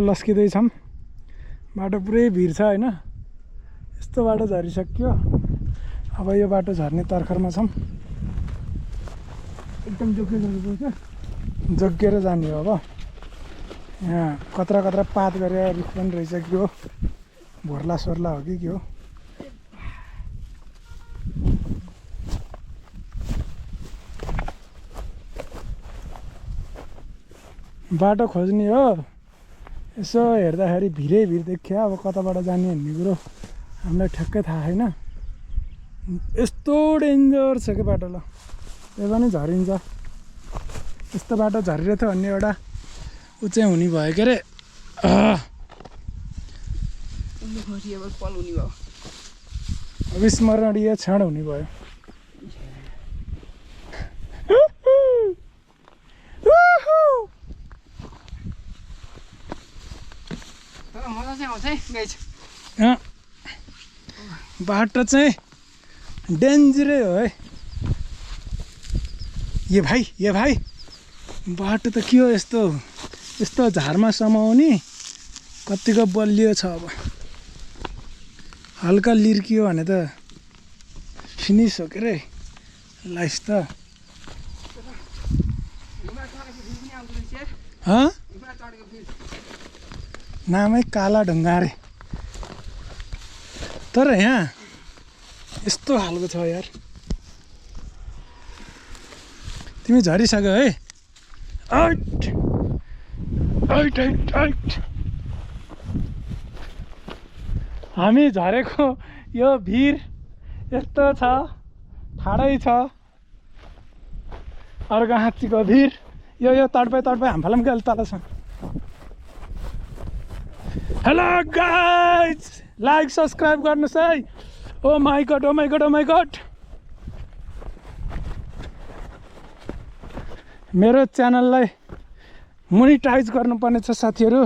लस्किँदैछौँ। बाटो पुरै भिर छ होइन। यस्तो बाटो झरिसक्यो। अब यो बाटो झर्ने तर्खरमा छौँ। एकदम जोगिएर जाने हो अब। यहाँ कत्रा कत्रा पात गरेर रुख पनि रहेछ कि हो, भोर्ला सोर्ला हो कि के हो। बाटो खोज्ने हो, यसो हेर्दाखेरि भिरै भिर देखियो। अब कताबाट जाने भन्ने कुरो हामीलाई ठ्याक्कै थाहा छैन। यस्तो डेन्जर छ कि बाटो। ल यो पनि झरिन्छ। यस्तो बाटो झरिरहेको थियो भन्ने एउटा ऊ चाहिँ हुने भयो के अरे, अविस्मरणीय क्षण हुने भयो। बाटो चाहिँ डेन्जरै हो है। ये भाइ बाटो त के हो यस्तो यस्तो झारमा समाउने, कतिको बलियो छ। अब हल्का लिर्कियो भने त फिनिस हो के अरे लाइफ त। नामै काला ढुङ्गा अरे, तर यहाँ यस्तो खालको छ यार। तिमी झरिसक्यो है। हामी झरेको यो भिर यस्तो छ, ठाडै छ। अर्को हाँचीको भिर यो तडपाई हामी फलाम क्या तल छ। हेलो गाइज, लाइक सब्सक्राइब गर्नुहोस् है। ओ माई गड। मेरो च्यानललाई मोनिटाइज गर्नुपर्ने छ साथीहरू।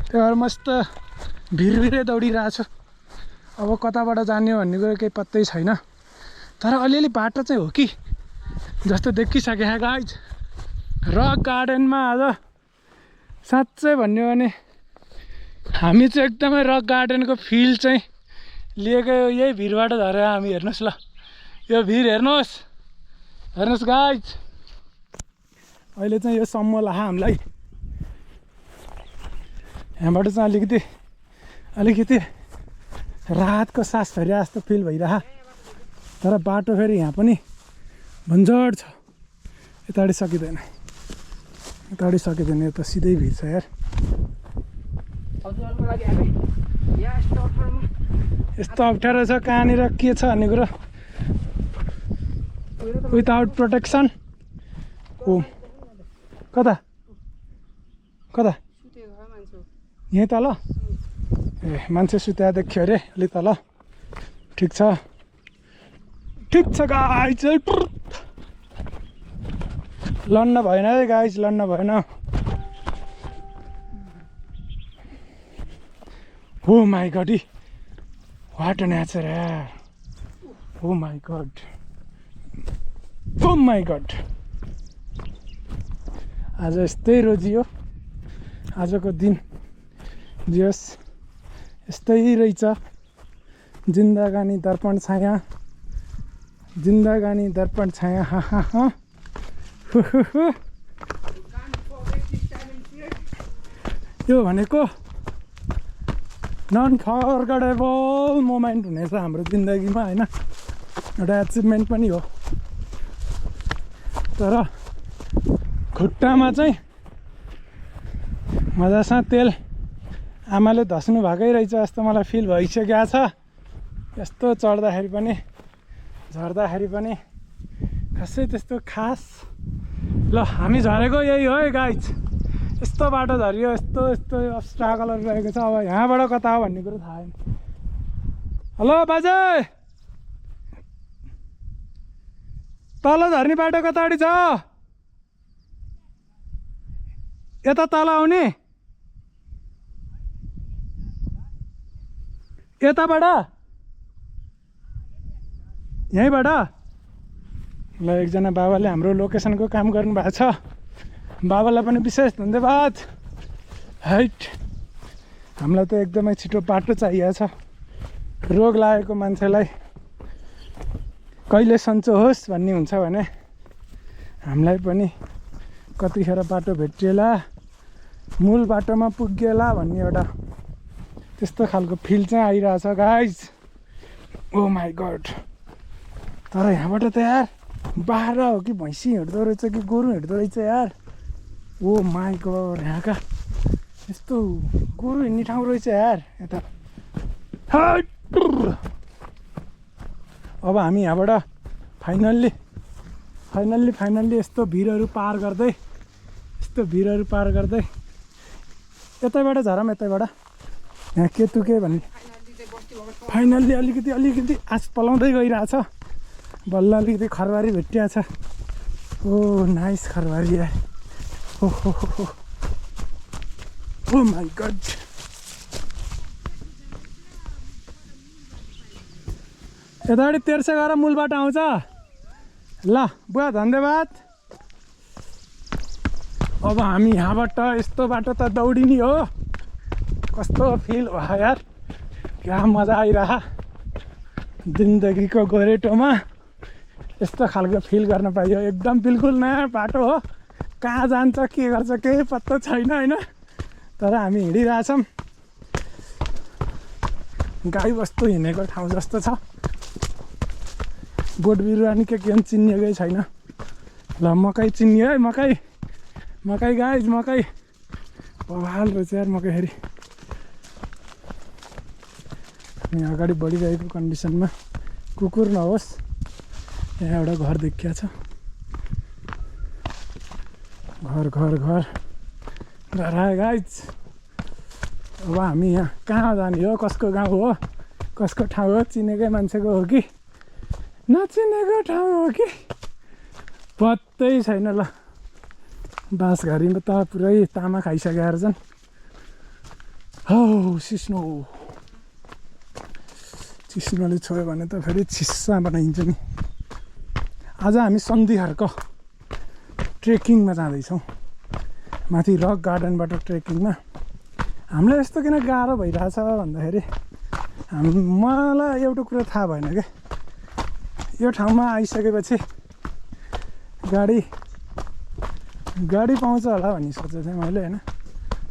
त्यही भएर मस्त भिरै दौडिरहेको छु। अब कताबाट जाने हो भन्ने कुरो केही पत्तै छैन। तर अलिअलि बाटो चाहिँ हो कि जस्तो देखिसके गाइज। रक गार्डनमा आज साँच्चै भन्यो भने हामी चाहिँ एकदमै रक गार्डनको फिल चाहिँ लिएको। यही भिरबाट झरेर हामी हेर्नुहोस् ल, यो भिर हेर्नुहोस् गाइज। अहिले चाहिँ यो सम्म ला हामीलाई। यहाँबाट चाहिँ अलिकति राहतको सास फेरि जस्तो फिल भइरह। तर बाटो फेरि यहाँ पनि भन्जड छ। यताडि सकिँदैन, यो त सिधै भिर छ यार। यस्तो अप्ठ्यारो छ, कहाँनिर के छ भन्ने कुरो विदाउट प्रोटेक्सन। ओ कता यहीँ तल? ए मान्छे सुत्या देखियो अरे अलि तल। ठिक छ गाइज। लड्न भएन है गाइज, लड्न भएन। ओ माई गड, वाट नेचर यार। ओ माई गड। आज यस्तै रोजियो, आजको दिन जियोस् यस्तै रहेछ। जिन्दगानी दर्पण छाया, हा। यो भनेको नन फर्गेटेबल मोमेन्ट हुनेछ हाम्रो जिन्दगीमा होइन, एउटा एचिभमेन्ट पनि हो। तर खुट्टामा चाहिँ मजासँग तेल आमाले धस्नु भएकै रहेछ जस्तो मलाई फिल भइसकेको छ। यस्तो चढ्दाखेरि पनि झर्दाखेरि पनि खासै त्यस्तो खास। ल हामी झरेको यही हो है गाइज। यस्तो बाटो झरियो, यस्तो स्ट्रगलहरू रहेको छ। अब यहाँबाट कता हो भन्ने कुरो थाहा छैन। हेलो बाजे, तल झर्ने बाटो कतापट्टि छ? यता तल आउने? यताबाट? यहीँबाट? ल एकजना बाबाले हाम्रो लोकेसनको काम गर्नुभएको छ। बाबालाई पनि विशेष धन्यवाद। हाइट हामीलाई त एकदमै छिटो बाटो चाहिएको छ। रोग लागेको मान्छेलाई कहिले सन्चो होस् भन्ने हुन्छ भने हामीलाई पनि कतिखेर बाटो भेटिएला, मूल बाटोमा पुगेला भन्ने एउटा त्यस्तो खालको फिल चाहिँ आइरहेछ गाइज। ओ माई गड, तर यहाँबाट त यार बाख्रा हो कि भैँसी हिँड्दो रहेछ कि गोरु हिँड्दो रहेछ यार। ओ माई गड, यहाँका यस्तो गोरु हिँड्ने ठाउँ रहेछ यार यता। अब हामी यहाँबाट फाइनल्ली यस्तो भिरहरू पार गर्दै यतैबाट झरम, यतैबाट यहाँ के तुके भन्ने फाइनल्ली अलिकति आस पलाउँदै गइरहेछ। बल्ल अलिकति खरबारी भेटिरहेछ। ओ नाइस खरबारी यार। ओ माई गड, यतापट्टि तेर्से गएर मूलबाट आउँछ। ल बुवा धन्यवाद। अब हामी यहाँबाट यस्तो बाटो त दौडिने हो। कस्तो फिल भयो यार, क्या मजा आइरह। जिन्दगीको गोरेटोमा यस्तो खालको फिल गर्न पाइयो। एकदम बिल्कुल नयाँ बाटो हो, कहाँ जान्छ के गर्छ केही पत्ता छैन होइन। तर हामी हिँडिरहेछौँ, गाई बस्तु हिँडेको ठाउँ जस्तो छ। बोट बिरुवा नि के पनि चिनिएकै छैन। ल मकै चिनियो है, मकै गाइज, मकै बवाल रहेछ यार मकै। फेरि हामी अगाडि बढिरहेको कन्डिसनमा कुकुर नहोस्। यहाँ एउटा घर देखिया छ, घर आयो गाइज। अब हामी यहाँ कहाँ जाने हो, कसको गाउँ हो, कसको ठाउँ हो, चिनेकै मान्छेको हो कि नचिनेको ठाउँ हो कि पत्तै छैन। ल बाँसघारीमा त पुरै तामा खाइसकेर छन्। हौ चिस्नोले छोयो भने त फेरि छिस्सा बनाइन्छ नि। आज हामी सन्धिहारको ट्रेकिङमा जाँदैछौँ, माथि रक गार्डनबाट ट्रेकिङमा। हामीलाई यस्तो किन गाह्रो भइरहेछ भन्दाखेरि मलाई एउटा कुरो थाहा भएन क्या। यो ठाउँमा आइसकेपछि गाडी पाउँछ होला भन्ने सोचेको थिएँ मैले होइन।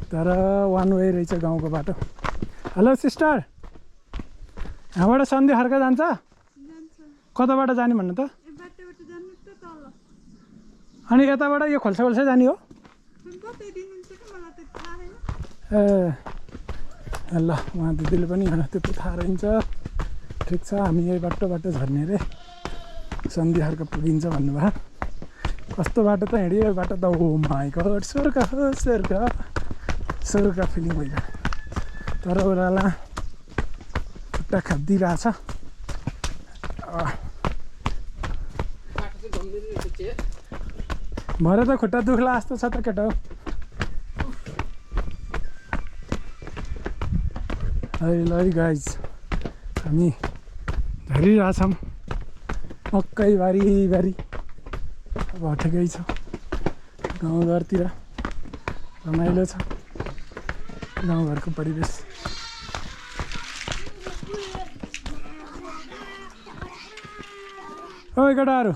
तर वान वे रहेछ गाउँको बाटो। हेलो सिस्टर, यहाँबाट सन्धिहारका जान्छ? कताबाट जाने भन्नु त? अनि यताबाट यो खोल्सा जाने हो? ए ल, उहाँ दिदीले पनि त्यस्तो थाहा रहन्छ। ठिक छ, हामी यही बाटोबाट झर्ने अरे सन्धिहारको पुगिन्छ भन्नुभयो। कस्तो बाटो त हिँडियो बाटो त। ओ माई गड, स्वर्ग फिलिङ भइरहेको। तर ओह्राला खुट्टा खादिरहेछ। भरे त खुट्टा दुख्ला जस्तो छ त केटा हो। ल गाइज, हामी झरिरहेछौँ मकै बारी। अब ठिकै छ, गाउँघरतिर रमाइलो छ गाउँघरको परिवेश। ओइ केटाहरू,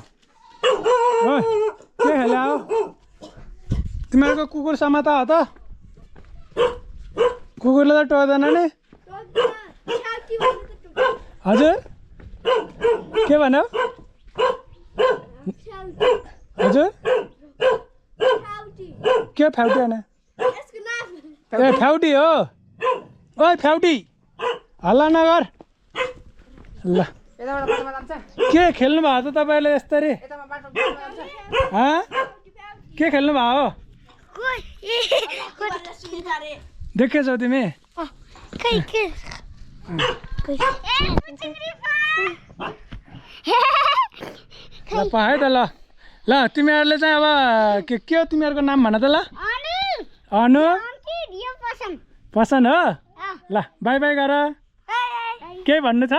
ओइ के खेल्या हो तिमीहरूको? कुकुर समाता हो त? कुकुरले त टोक्दैन नि। हजुर के भन्यो? हजुर के फ्याउटी होइन? ए फ्याउटी हो। ओइ फ्याउटी, हल्ला नगर। ल के खेल्नु भएको त तपाईँले यस्तरी? के खेल्नु भयो? देखेछौ तिमी? ल पाएँ त। ल तिमीहरूले चाहिँ अब के हो तिमीहरूको नाम भन त। ल अनु पसन्द हो। ल बाई बाई गर। केही भन्नु छ?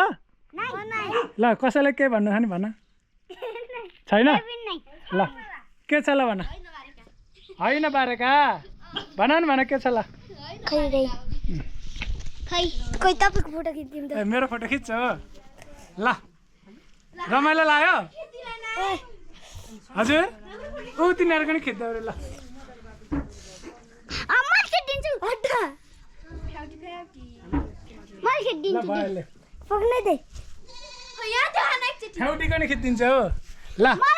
ल कसैलाई केही भन्नु छ नि भन। छैन? ल के छ ल भन। होइन बारेका भन न, भन के छ ल। खै रे खै कोही तपाईँको फोटो खिच्दिउँ त मेरो फोटो खिच्छ हो ल रमाइलो लाग्यो हजुर ऊ तिनीहरूको नि खिच्दै ल म खिचिदिन्छु हट म खिचिदिन्छु भइहाल्यो पक्नै दे ठ्याउटीको नि खिचिदिन्छ हो ल